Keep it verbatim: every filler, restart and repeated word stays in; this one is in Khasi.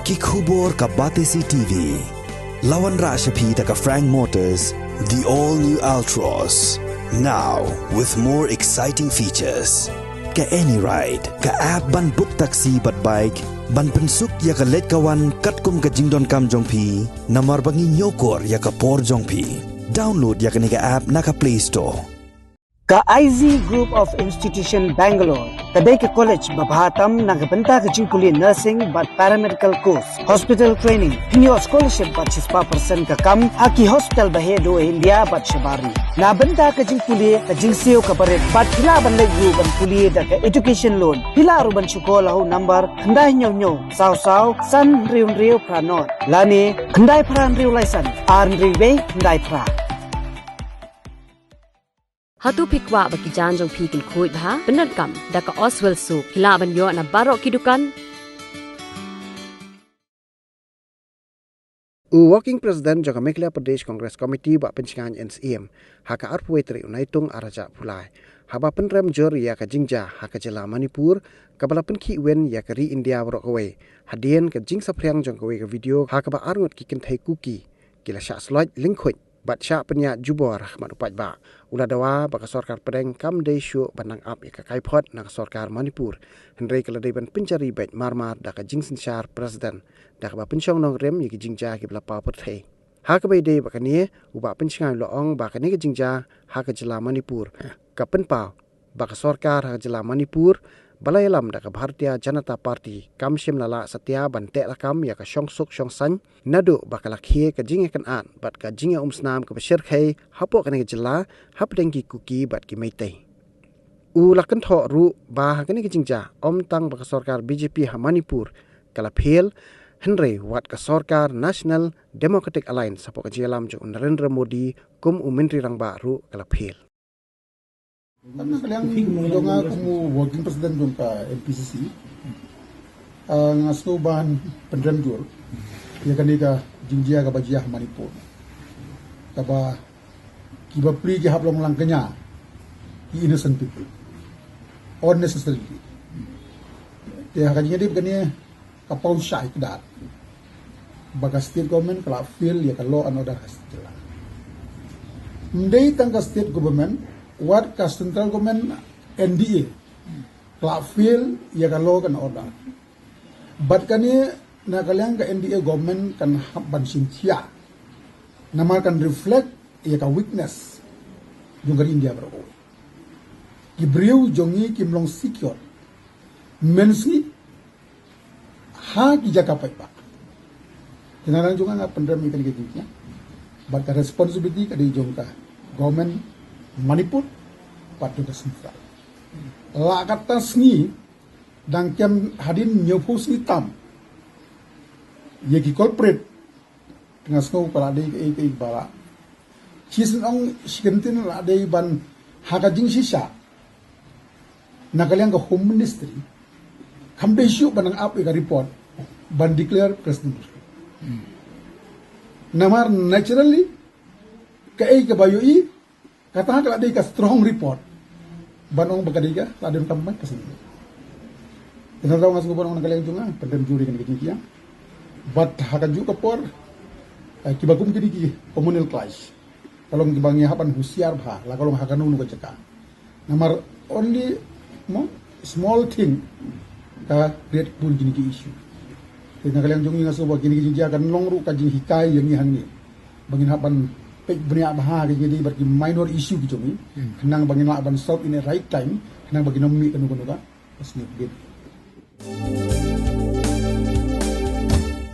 Ki khubor ka Batesi T V. La wanrah sha phi da ka Frank Motors, the all new Altroz. Now with more exciting features. Ka AnyRide, ka app ban book taxi bad bike, ban pynsuk ïa ka leit ka wan katkum ka jingdonkam jong phi, namar ba ngi ñiewkor ïa ka por jong phi. Download ïa kane ka app na ka Play Store. Ka I Z Group of Institution Bangalore ka dei ka college ba bha tam na ka bynta ka jingpule nursing bad paramedical course, hospital training. Phin ïoh scholarship bad shispah percent ka kam ha ki hospital ba heh duh ha India bad shabar ri. Na bynta ka jingpule, ka jingsiew kaba rit bad phi lah ban leit ruh ban pule da ka education loan. Phi lah ruh ban shu call ha u number khyndai hynñiew hynñiew saw saw san hynriew hynriew phra nod lane khyndai phra hynriew lai san ar hynriew wei khyndai phra. Hato phi kwah ba ki jaiñ jong phi kin khuid bha? Pyndonkam da ka Oswell Soap. Phi lah ban ïoh na baroh ki dukan. U Working President jong ka Meghalaya Pradesh Congress Committee, Bah Pynshngaiñ N Syiem, ha ka arphew wei tarik u Naitung arhajar arphew lai, haba pynrem jur ïa ka jingjia ha ka jylla Manipur, kaba la pynkhih win ïa ka ri India baroh kawei, hadien ka jingsaphriang jong kawei ka video ha kaba arngut ki kynthei Kuki ki la shah sloit lyngkhuid bad shah pynïaid jubor ha khmat u paidbah. U la dawa ba ka sorkar pdeng kam dei shuh ban nang ap ïa ka kaiphod na ka sorkar Manipur, hynrei ka la dei ban pynjari beit marmar da ka jingsynshar President, da kaba pynshong nongrim ïa ki jingjia kiba la paw pyrthei. Ha kaba ïadei bad kane, u Bah Pynshngaiñ u la ong ba kane ka jingjia ha ka jylla Manipur ka pynpaw ba ka sorkar ha ka jylla Manipur, ba la ïalam da ka Bharatiya Janata Party, kam shym la lah satia ban tehlakam ïa ka shongsuk shongsaiñ, naduh ba ka la khie ka jingïakynad bad ka jingïaumsnam kaba shyrkhei hapoh kane ka jylla hapdeng ki Kuki bad ki Meitei. U la kynthoh ruh ba ha kane ka jingjia, ym tang ba ka sorkar B J P ha Manipur ka la fail, hynrei wat ka sorkar National Democratic Alliance hapoh ka jingïalam jong u Narendra Modi kum u Myntri Rangbah ruh ka la fail. Kan na ka liang jong nga kum u working president jong ka M P C C, ah, nga sngew ban pynrem jur ïa kane ka jingjia kaba jia ha Manipur, kaba kiba pli ki hap long lang kñia, ki innocent people unnecessarily. Te ha ka jingïadei bad kane, ka paw shai kdar ba ka state government ka la fail ïa ka law and order ha state jylla. Ym dei tang ka state government, wat ka central government, N D A, ka la fail ïa ka law and order. Bad kane, na ka liang ka N D A government kan hap ban shim khia, namar kan reflect ïa ka weakness jong ka ri India baroh. Ki briew jong ngi kim long secure mynsngi ha ki jaka paidbah. Te na liang jong nga, nga pynrem ïa kane ka jingkhia, bad ka responsibility ka dei jong ka government Manipur bad jong ka central. La katta sngi, dang kem hadien hynñiewphew sngi tam, ïa ki culprit, nga sngew ka la dei kaei kaei ba la shisien ong, shi kyntien la dei ban ha ka jingshisha, na ka liang ka Home Ministry kam dei shuh ban nang ap ïa ka report ban declare presidential. Namar naturally, kaei kaba ïohi, kata ka la dei ka strong report ban ong ba ka dei ka la dei ka ban presidential. Te na daw nga sngew ban ong na ka liang jong nga, pynrem jur ïa kane ka jingkhia. Bad ha kajuh ka por, eh, kiba kum kine ki communal clash, ka long kiba ngi hap ban husiar bha, la ka long ha kano kano ka jaka. Namar only, mo, small thing ka create bun kine ki issue. Te na ka liang jong ngi, nga sngew ba kine ki jingjia kan long ruh ka jinghikai ïa ngi hangne, ba ngin hap ban peit bniah bha ha kine ki bad ki minor issue ki jong ngi, khnang ba ngin lah ban solve in a right time, khnang ba kin ym mih kano kano ka sngi bit.